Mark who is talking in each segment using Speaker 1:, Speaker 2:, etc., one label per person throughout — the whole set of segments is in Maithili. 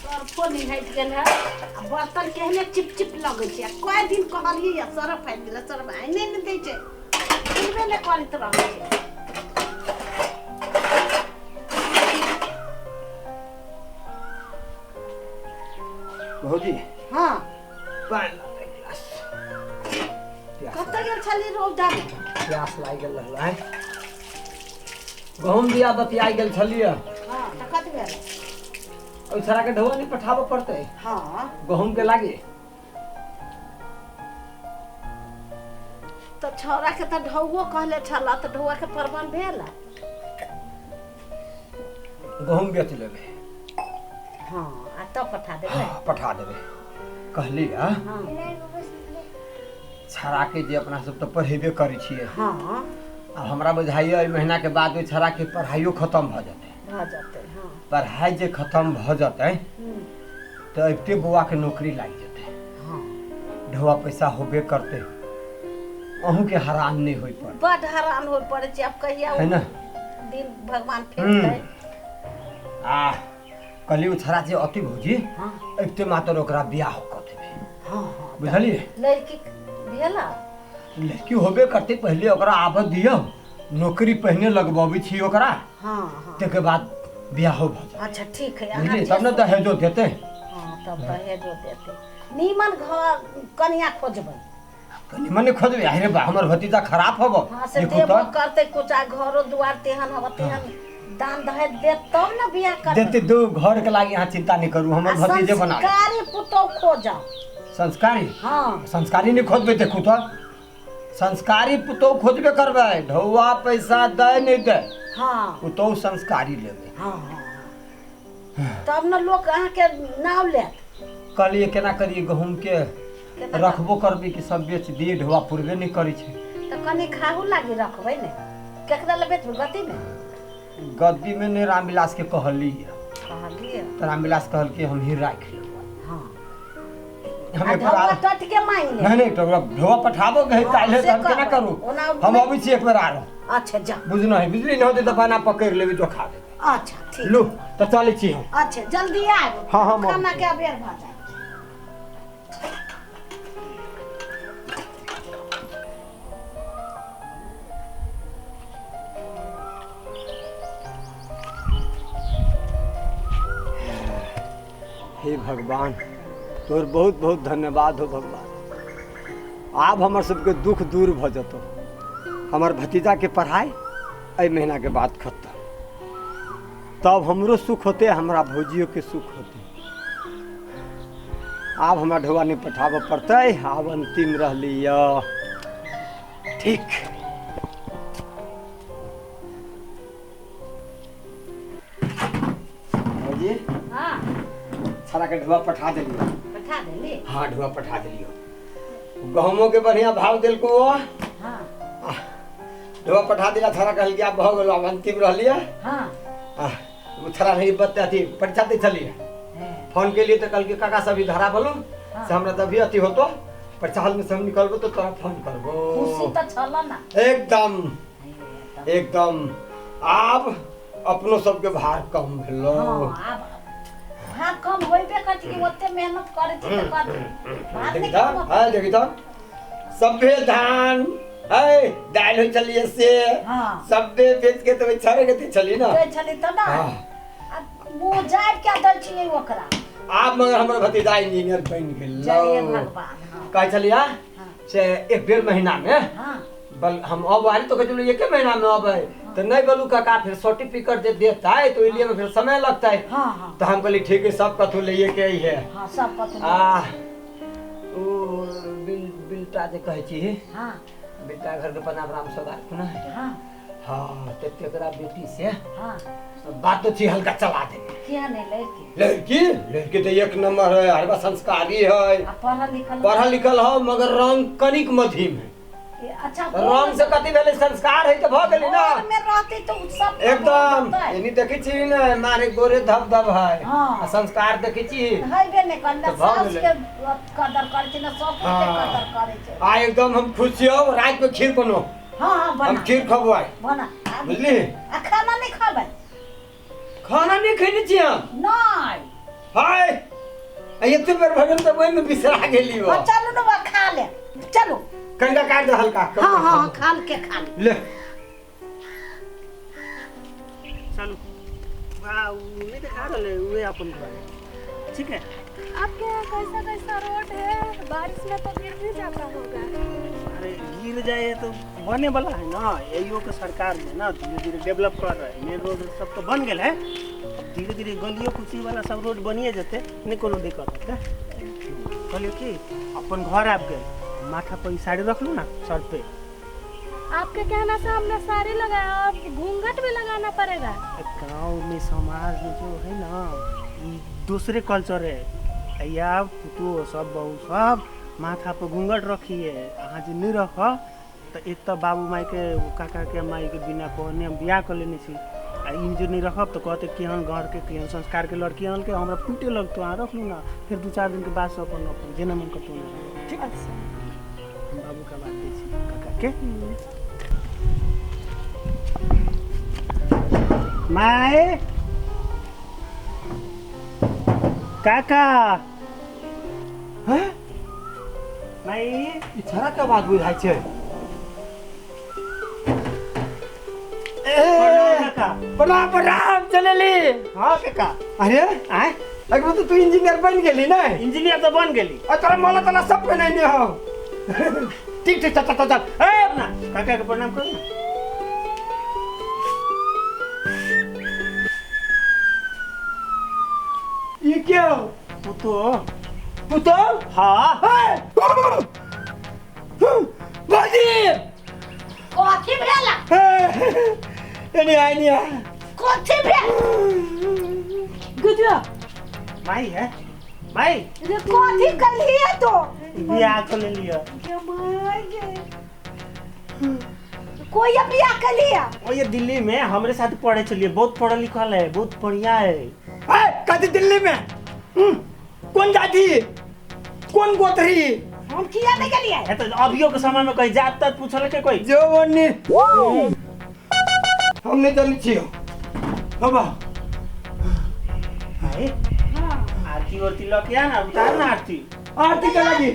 Speaker 1: सरफो नहि हटि गेल है आ बर्तन केहने चिप चिप लगै छै। आ कए दिन कहलियै या सरफ आनि देला, सरफ आनिए नहि दै छै, सुनबे नहि करैत रहै छै।
Speaker 2: भौजी।
Speaker 1: हँ।
Speaker 2: पानि ला एक गिलास। प्यास।
Speaker 1: कतऽ गेल छली रौदामे?
Speaker 2: प्यास लागि गेल रहलै। गहूम दिया बतियाइ गेल छलियै।
Speaker 1: हँ, तऽ कत भेल?
Speaker 2: ओहि छड़ाके ढौआ नहि पठाबऽ पड़तै?
Speaker 1: हँ।
Speaker 2: गहूम के लागी।
Speaker 1: तऽ छौड़ाके तऽ ढौओ कहले छल, तऽ ढौआके प्रबंध भेल?
Speaker 2: गहूम बेच लेबै।
Speaker 1: हँ, आ तब पठा देबै?
Speaker 2: हँ, पठा देबै कहलियै।
Speaker 1: हँ।
Speaker 2: छड़ाके जे अपना सब तऽ पढ़ेबे करै छियै।
Speaker 1: हँ।
Speaker 2: आब हमरा बुझाइए एहि महीनाके बाद ओहि छड़ाके पढ़ाइयो खतम भऽ जेतै।
Speaker 1: भऽ जेतै, हँ।
Speaker 2: पढ़ाइ जे खतम भऽ जेतै तऽ अबिते बौआके नौकरी लागि जेतै।
Speaker 1: हँ।
Speaker 2: ढौआ पैसा होबे करतै, अहूँके हरान नहि होइ पड़त।
Speaker 1: बड हरान होइ पड़ै छै। आब कहिया
Speaker 2: है ने
Speaker 1: दिन भगवान फेरतै।
Speaker 2: आ कहली ओ छड़ा जे अति भौजी
Speaker 1: हँ।
Speaker 2: अबिते मात्र ओकरा बियाह कऽ देबै।
Speaker 1: हँ हँ।
Speaker 2: बुझलियै?
Speaker 1: लड़की भेल?
Speaker 2: लड़की होबे करतै, पहिले ओकरा आबऽ दियौ, नौकरी पहिने लगबबै छी ओकरा।
Speaker 1: हँ हँ।
Speaker 2: ताहिके बाद बियाहो भऽ जायत।
Speaker 1: अच्छा, ठीक है अहाँ।
Speaker 2: बुझलियै? तब ने दहेजो देतै।
Speaker 1: हँ, तब दहेजो देतै। नीमन घर कनिया खोजबै।
Speaker 2: कनि मनि खोजबै। अरे बा, हमर भतीजा खराब हब?
Speaker 1: हँ, से
Speaker 2: देखू
Speaker 1: देबो
Speaker 2: तऽ
Speaker 1: करतै कुछ आ घरो दुआर तेहन हब, तेहन दान दहेज देत तब ने बियाह करबै।
Speaker 2: देतै दू घर के लागी, अहाँ चिंता नहि करू, हमर
Speaker 1: आ
Speaker 2: भतीजे बना लेत।
Speaker 1: संस्कारी पुतोह खोजब।
Speaker 2: संस्कारी?
Speaker 1: हँ।
Speaker 2: संस्कारी नहि खोजबै? देखू तऽ, संस्कारी पुतोह खोजबे करबै। ढौआ पैसा दै नहि दै,
Speaker 1: हँ,
Speaker 2: पुतोह संस्कारी लेबै।
Speaker 1: हँ हँ, तब ने लोक अहाँके नाव लेत।
Speaker 2: कहलियै केना करियै गहूँमके?
Speaker 1: केना?
Speaker 2: रखबो करबै कि सब बेच दियै? ढौआ पुरबे नहि करै छै।
Speaker 1: तऽ कनि खाहू लागी रखबै ने, केकरा लए बेचबै? गतिमे?
Speaker 2: गद्दीमे नहि, रामविलासके कहलियै।
Speaker 1: कहलियै?
Speaker 2: तऽ रामविलास कहलकै हमही राखि लेबै।
Speaker 1: हँ।
Speaker 2: हम
Speaker 1: आ
Speaker 2: एक बेर
Speaker 1: ढौआ टटके मांगि ले।
Speaker 2: नहि नहि, तऽ ओकरा ढौआ पठाबो के है काल्हि।
Speaker 1: से
Speaker 2: तऽ हम केना
Speaker 1: कहबै।
Speaker 2: करू?
Speaker 1: ओना
Speaker 2: हम अबै छी एक बेर आरो।
Speaker 1: अच्छा, जा।
Speaker 2: बुझना है, बिजली नहि होतै तऽ बना पकड़ि लेबै, जोखा देबै।
Speaker 1: अच्छा, ठीक।
Speaker 2: लू तऽ चलै छी हम।
Speaker 1: अच्छा, जल्दी आयब।
Speaker 2: हँ, हम अबै
Speaker 1: खाना
Speaker 2: छी।
Speaker 1: के अबेर भऽ जायत।
Speaker 2: हे भगवान, तोहर बहुत बहुत धन्यवाद हो भगवान। आब हमर सबके दुख दूर भऽ जेतौ। हमर भतीजाके पढ़ाइ एहि महीनाके बाद खत्म, तब हमरो सुख होतै, हमरा भौजियोके सुख होतै। आब हमरा ढौआ नहि पठाबऽ पड़तै। आब अन्तिम रहली यऽ। ठीक भौजी।
Speaker 1: हाँ।
Speaker 2: छड़ा के ढुआ पठा देलियो।
Speaker 1: पठा देली?
Speaker 2: हाँ, ढुआ पठा देलियो। गहूमो के बढ़िया भाव देलको वो।
Speaker 1: हाँ।
Speaker 2: ढुआ पठा दिला। छड़ा कहल कि आब भऽ गेलो, आब अंतिम रहलियै।
Speaker 1: हाँ।
Speaker 2: आ, ओ छड़ा नहीं बत अथी परीक्षा दै छलियै, फोन के लिए तऽ कहलकै काका सब इधर बोलू से हमरा तऽ अभी अथी होतो, परीक्षा हॉल में से हम निकलबो तो तोरा फोन करबो।
Speaker 1: खुशी तऽ छल ना?
Speaker 2: एकदम एकदम। आब अपनो सबके भार कम भेलो।
Speaker 1: हाँ, आब भार कम होइबे करै छै कि ओते मेहनत करै छै तऽ कथी भार
Speaker 2: देखी
Speaker 1: नहि
Speaker 2: तऽ
Speaker 1: कम होतै?
Speaker 2: हाँ, देखी तऽ सभे धान है दालि होइ छलियै से
Speaker 1: हाँ।
Speaker 2: सभे बेच के तऽ छड़े के दै छलियै ने।
Speaker 1: दै छली तऽ ना।
Speaker 2: हाँ।
Speaker 1: आ मुँह जाबि के दै छियै ओकरा।
Speaker 2: आब मगर हमर भतीजा इंजीनियर बनि गेल।
Speaker 1: जय भगवान, हाँ।
Speaker 2: कहै छलियै
Speaker 1: हाँ।
Speaker 2: से एक डेढ़ महीना में
Speaker 1: हाँ।
Speaker 2: बल हम अब आयल तो कहै छलियै एके महीना में अबै तऽ नहि बोलू काका, फिर सर्टिफिकेट जे देतै तऽ ओहि लिए में फिर समय लगतै।
Speaker 1: हाँ हाँ।
Speaker 2: तऽ हम कहली ठीक है, सब कथू लैए के है।
Speaker 1: हाँ, सब कथू।
Speaker 2: आ ओ बिल बिलटा जे कहै छी,
Speaker 1: हाँ।
Speaker 2: बिलटा घर के पनाम राम सब आयल ने।
Speaker 1: हाँ।
Speaker 2: हाँ, तऽ तेकरा बेटी से
Speaker 1: हाँ
Speaker 2: बात तो छी हल्का चला देबै।
Speaker 1: किया नहि लड़की?
Speaker 2: लड़की लड़की तो एक नंबर है, हर संस्कारी है।
Speaker 1: आ पढ़ल लिखल?
Speaker 2: पढ़ल लिखल हो, मगर रंग कनिक मधिम है।
Speaker 1: ए, अच्छा।
Speaker 2: रंग से कथी भेलै? संस्कार है तऽ भऽ गेलै ना।
Speaker 1: घर में रहती तऽ उ सब
Speaker 2: एकदम एनी देखै छी ने, मारे गोरे धब धब है।
Speaker 1: हाँ।
Speaker 2: आ संस्कार देखै छी।
Speaker 1: हेबे नहि कर
Speaker 2: तऽ भऽ
Speaker 1: साउस
Speaker 2: गेलै।
Speaker 1: के कदर करै छै ने ससुर के
Speaker 2: हाँ।
Speaker 1: कदर करै छै।
Speaker 2: आ एकदम हम खुश छियौ। राति में खीर बनो।
Speaker 1: हाँ हाँ,
Speaker 2: हम
Speaker 1: बना।
Speaker 2: खीर खबो आइ।
Speaker 1: बना।
Speaker 2: बुझली?
Speaker 1: आ खाना नहि खाबै?
Speaker 2: खाना नहि खेने छी हम।
Speaker 1: नहि?
Speaker 2: हाय। एते बेर भऽ गेल तऽ ओहिमे बिसरा गेली।
Speaker 1: हाँ, चलू ने बा, खा ले चलू।
Speaker 2: कनिका काटि दे हल्का।
Speaker 1: हाँ हाँ हाँ, खा के खा ले।
Speaker 2: ले
Speaker 3: चलू, वाह, उ नहीं दिखा रहे उहे अपन घर है। ठीक है।
Speaker 4: आपके यहाँ कैसा कैसा रोड है? बारिश में तो गिर भी जाता होगा।
Speaker 3: अरे गिर जाए तो बने वाला है ना, यही के सरकार में ना धीरे धीरे डेवलप कर रहा है। मेन रोड सब तो बन गए है, अब धीरे धीरे गलियों कुची वाला सब रोड बनिए जेते, नहीं कोनो दिक्कत होते। कहलिए कि अपन घर आबि गए, माथा पर ई साड़ी रख लू ना सर पे।
Speaker 4: आपके कहना से हमने साड़ी लगाया, अब घूंघट भी लगाना पड़ेगा।
Speaker 3: गांव में समाज में जो है ना दूसरे कल्चर है, या पुतो सब बहू सब माथा पर घूंघट रखिए। अहाँ जे नहीं रख तो एक तो बाबू माई के काका के माई के बिना कहने हम बियाह कर लेने छी, आ ई जे नहीं रखब तो कहते केहन घर के केहन संस्कार के लड़की आनल के हमरा पीटे लगतो। अहाँ रख लू ना, फिर 2-4 दिन के बाद से अपन अपन जेना मन करतो ना। ठीक है, हम बाबू का बात दै छी काका के। माय काका
Speaker 2: हैं
Speaker 3: माई
Speaker 2: ई छोरा के बात बुझाइ छै।
Speaker 3: प्रणाम काका।
Speaker 2: प्रणाम प्रणाम, चलेली।
Speaker 3: हाँ काका।
Speaker 2: अरे
Speaker 3: आय
Speaker 2: अगर तो तू इंजीनियर बन गेली ना?
Speaker 3: इंजीनियर तो बन गेली।
Speaker 2: आ तोरा मला तला सब पे नहीं हो। ठीक ठीक, चल चल चल।
Speaker 3: ए ना काका के प्रणाम करू ना।
Speaker 2: ई के हो?
Speaker 3: पुतो।
Speaker 2: पुतो?
Speaker 3: हाँ।
Speaker 2: बाजी
Speaker 1: कथी भेला?
Speaker 2: एने आइ नहीं आ।
Speaker 1: कथी भेल? गुजरा
Speaker 3: माई है माई
Speaker 1: रे कथी कलिए तो?
Speaker 3: बियाह कर लेलिए।
Speaker 1: गे माई गे, कोई बियाह कलिए?
Speaker 3: ओ ये दिल्ली में हमरे साथ पढ़े चलिए, बहुत पढ़ल लिखल है, बहुत बढ़िया है।
Speaker 2: ए कथी दिल्ली में? कौन जाति कौन गोत्री?
Speaker 1: हम किया नहीं गेलिए?
Speaker 3: है तो अभियो के समय में कहीं जात तात पूछल के कोई
Speaker 2: जो बनी हम नहीं जानी छियो। बाबा
Speaker 3: आए आरती उरती ल के आ ना, उतार ना आरती।
Speaker 2: आरती के लगी?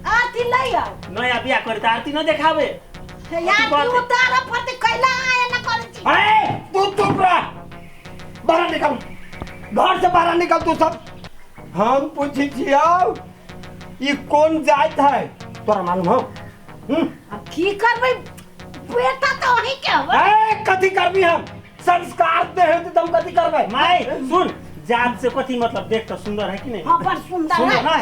Speaker 1: आरती ले आओ।
Speaker 3: नया बियाह करे त आरती न देखावे।
Speaker 1: यार उतार पड़ते कैला आए ना करे छी।
Speaker 2: ए तू चुप रह, बाहर निकल, घर से बाहर निकल तू सब। हम पूछी छियो ई कौन जात है तोरा मालूम हो?
Speaker 1: अब की करबै, बेटा तो वही के होबै।
Speaker 2: ए कथी करबी हम? संस्कार दे है तो हम कथी करबै?
Speaker 3: माई सुन, जात से कथी मतलब, देख तो सुंदर है कि नहीं?
Speaker 1: हां पर सुंदर है।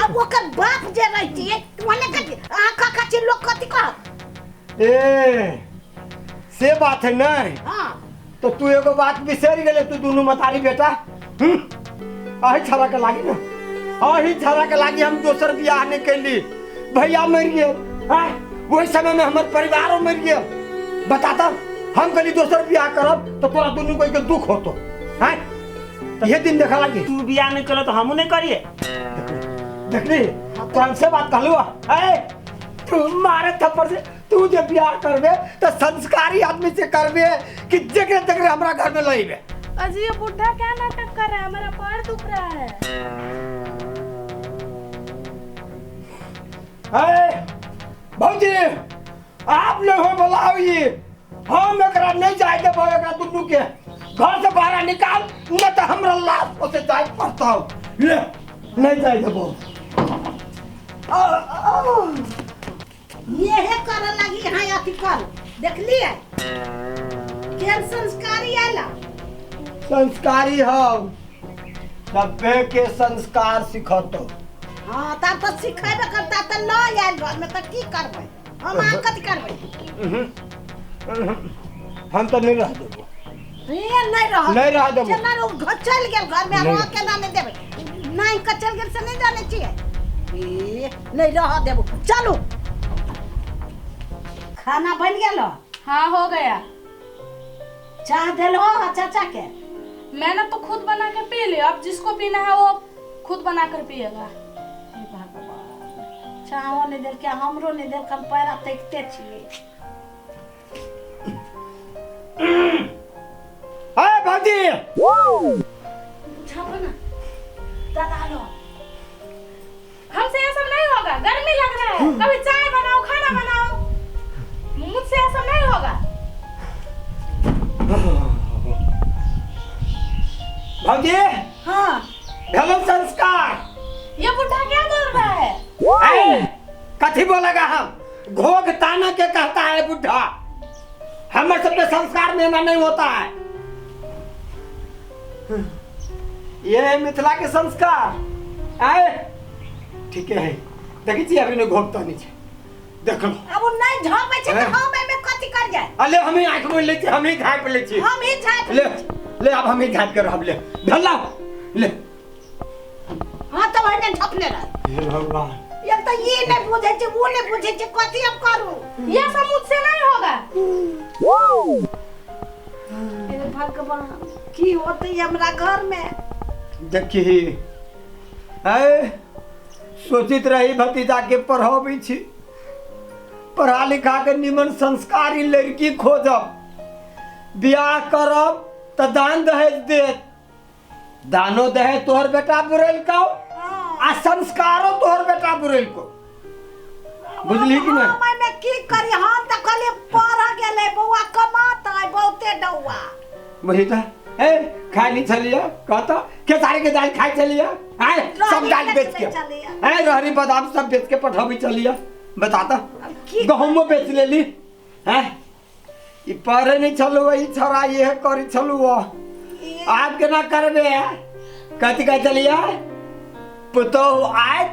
Speaker 1: अब ओकर बाप जे रहतिए ओने कथी आ काका छी लोग कथी कहत?
Speaker 2: ए से बात है नहीं।
Speaker 1: हां
Speaker 2: तो तू एगो बात बिसर गेले तू दुनू मतारी बेटा। अही छड़ा के लागी ना, अही छड़ा के लागी हम दोसर बियाह नहीं कैली। भैया मर गए, वही समय में हमारे परिवारों मर गए। बताता हम कली दोसर बियाह करब तो तोरा दुनू कोई के दुख होतो हैं? ये दिन देखा लागी
Speaker 3: तू बियाह नहीं कर तो हमू नहीं करिए।
Speaker 2: देखली तो हमसे बात कहलू ए तू मारे थप्पड़ से। तू जब बियाह करबे तो संस्कारी आदमी से करबे कि जकरे तकरे हमरा घर में लइबे।
Speaker 4: अजी ये बुढ़ा क्या नाटक कर रहा है, हमारा पैर दुख रहा है।
Speaker 2: ए भौजी आप नहीं हो बोलाओ, ये हम एकरा नहीं जाए देबो, एकरा दुनू के घर से बाहर निकाल न तो हमरा लाश ओसे जाए पड़ता। ले नहीं जाए देबो।
Speaker 1: ये करे लगी हां अथी कर देखलिए केहन संस्कारी आला।
Speaker 2: संस्कारी हम सभ्य के संस्कार सिखतो।
Speaker 1: हाँ तब तो सिखेबे करता त ल आयल घर में त की करबै हम, अहाँ कथी करबै?
Speaker 2: हम तो नहीं रह देबो।
Speaker 1: ए नहीं रह,
Speaker 2: नहीं रह देबो।
Speaker 1: केना रो घर चल गेल घर में, हम केना नहीं देबै? नहीं क चल गेल से नहीं जानै छियै। ए नहीं रह देबो। चलू खाना बन गेल?
Speaker 4: हाँ हो गया।
Speaker 1: चाह देलो चाचा के?
Speaker 4: मैंने तो खुद बना के पी लिया, अब जिसको पीना है वो खुद बना कर पिएगा।
Speaker 1: हे भगवान, चाहो नहीं देल के हमरो नहीं देल, हम पैरा देखते छियै।
Speaker 2: ए भौजी
Speaker 1: छापो ना तलालो।
Speaker 2: भौजी।
Speaker 1: हाँ
Speaker 2: भेलो संस्कार।
Speaker 4: ये बुढ़ा क्या बोल रहा है?
Speaker 2: ए, कथी बोलेगा हम? घोघ ताना के कहता है बुढ़ा। हमारे सबके संस्कार में ना नहीं होता है। ये है मिथिला के संस्कार। आए ठीक है, देखी छी अभी ने घोघ तानी छे, देख लो।
Speaker 1: अब नहीं झापै छै त हम एमे कथी कर जाय?
Speaker 2: अले हम ही आंख में ले छी, हम ही झाप ले छी,
Speaker 1: हम ही झाप
Speaker 2: ले ले। अब हम ही झाप के रहब ले धल्ला ले।
Speaker 1: हां त ओने झापले रह।
Speaker 2: हे भगवान,
Speaker 1: एक त ई नहीं बुझै छै वो नहीं बुझै छै, कथी अब करू?
Speaker 4: ये सब मुझसे नहीं होगा।
Speaker 1: हे भगवान, की होतै हमरा घर में?
Speaker 2: देखी ऐ सोचित रही भतीजा के पढ़ाबी छी, पढ़ा लिखा के निमन संस्कारी लड़की खोजब, बियाह करब त दान दहेज देत। दानो दहेज तोहर बेटा बुरेलको आ संस्कारो तोहर बेटा बुरेलको, बुझली कि नहीं?
Speaker 1: हम एमे की करी? हम त खाली पढ़ गेलै बौआ, कमातै बहुते डौआ।
Speaker 2: वही त ए खाइ नहीं छलिया, कहता खेसारी के दाल खाइ छलिया, आए सब दाल बेच के, आए रहरी बादाम सब बेच के पठाबी चलिया। बताता गहूमो बेच लेली हैं। ई पढ़े नहीं छलू, ई छड़ा ये करी छलू। आप केना करबे? कथी कहै छलिया? पुतोहु आए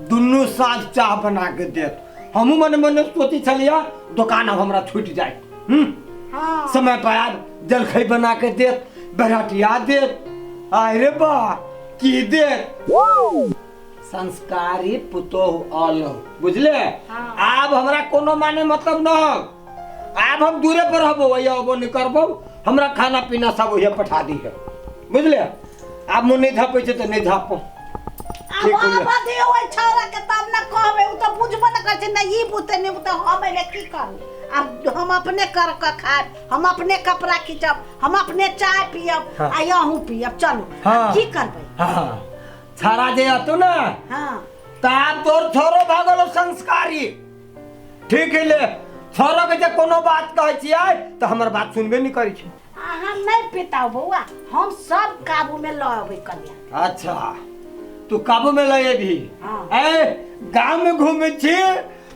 Speaker 2: दुनू साँझ चाह बना के देत। हमहूँ मने मने सोची छलिया दोकान अब हमरा छूटि जाए। समय पर आब जलखै बना के देत, बरहटिया देत, आय रे बा की देत। संस्कारी पुतोहु आलो, बुझले? आब हमरा कोनो माने मतलब न हो। आब हम दूरे पर रहबो, वही अबो नहीं करबो, हमरा खाना पीना सब वही पठा दी है, बुझले? आब मुँह नहीं झापै छै त नहीं झापो।
Speaker 1: आब आब दियौ ओइ छौड़ा के तब न कहबै, उ त बुझबो न करै छै, न ई बुझतै न बुझतै। हम एमे की करू? आब हम अपने कर के खायब, हम अपने कपड़ा खींचब, हम अपने चाय पियब आ अहूँ पियब। चलू की करबै?
Speaker 2: हाँ छाड़ा जे अतो ना,
Speaker 1: हाँ
Speaker 2: ता तोर छोरो भागलो संस्कारी। ठीक है ले, छोरो के जे कोनो बात कहै छियै त हमर बात सुनबे नहीं करै छै।
Speaker 1: अहाँ नहीं पिताओ बौआ, हम सब काबू में ल अबै कन्या।
Speaker 2: अच्छा तू काबू में ल अबही?
Speaker 1: हाँ।
Speaker 2: ए गांव में घूमै छी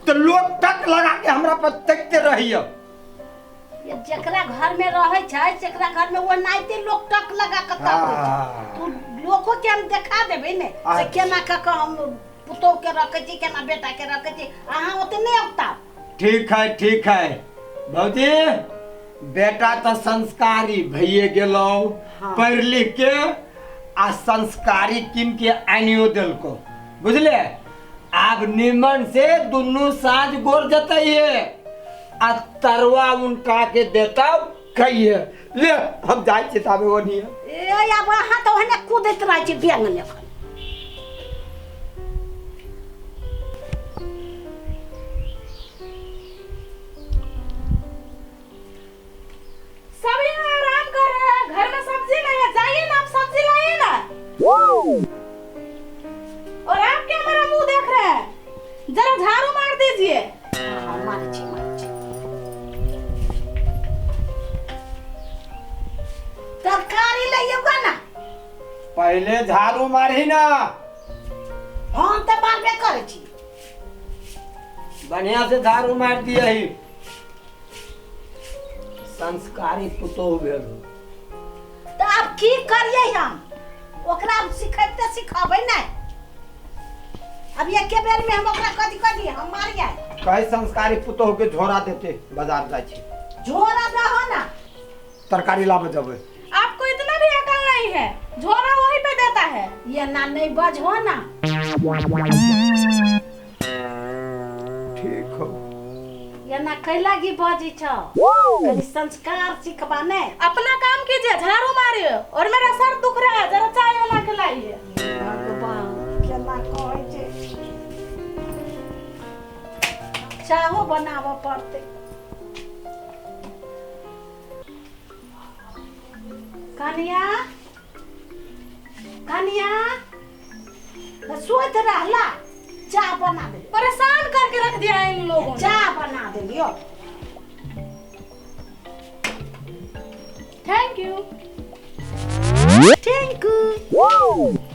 Speaker 2: तो लोग टक लगा के हमरा पर तकते रहिय।
Speaker 1: ये जेकरा घर में रहै छै, जेकरा घर में वो नाइते लोग टक लगा के तकै छै। तू लोको के हम देखा देबै ने से केना क के हम पुतोह के रखै छी, केना बेटा के रखै छी। अहाँ ओते नहीं औताब।
Speaker 2: ठीक है ठीक है भौजी, बेटा तो संस्कारी भइए गेलौ।
Speaker 1: हाँ।
Speaker 2: पढ़ लिख के आ संस्कारी किन के आनियो देलको, बुझले? आब निमन से दुनू साँझ गोर जतैये आ तरवा उनका के देता खाइए। ले हम जाइ छी ताबे ओनिये।
Speaker 1: ए आब अहाँ त ओहने कूदैत रहै छी बेंग लेखन।
Speaker 4: सब यहाँ आराम कर रहे हैं, घर में सब्जी नहीं है, जाइए ना आप सब्जी लाइए ना। और आप क्या मेरा मुंह देख रहे हैं? जरा झाड़ू मार दीजिए।
Speaker 1: हाँ, मारै छी मारै छी। तरकारी लइएगा ना?
Speaker 2: पहले झाड़ू मारही ना।
Speaker 1: हम त मारबे करै छी।
Speaker 2: बढ़िया से झाड़ू मार दियही। संस्कारी पुतोहु भेल।
Speaker 1: त आब की करियै हम? ओकरा सिखैते सिखबै नै। अब एके बेर में हम ओकरा कथी कथी हम मारियै?
Speaker 2: कई संस्कारी पुतोहु के झोरा देते बाजार जाइ छी।
Speaker 1: झोरा दहो ना,
Speaker 2: तरकारी लाबे जबै।
Speaker 4: आपको इतना भी अकल नहीं है, झोरा वही पे देता है।
Speaker 1: ये ना नहीं बजहो ना।
Speaker 2: ठीक हो,
Speaker 1: ये ना कैला की बजै छौ? कनी संस्कार सिखबा ने।
Speaker 4: अपना काम कीजिए, झाड़ू मारिए। और मेरा सर दुख रहा है, जरा चाय बना के लाइए।
Speaker 1: भगवान केना कहै छै, चाहो बनाबऽ पड़तै। कनिया कनिया सोइत रहला, चाह बना दे।
Speaker 4: परेशान करके रख दिया है इन लोगों ने।
Speaker 1: चाह बना देलियो। Thank you. ठीक। Thank you.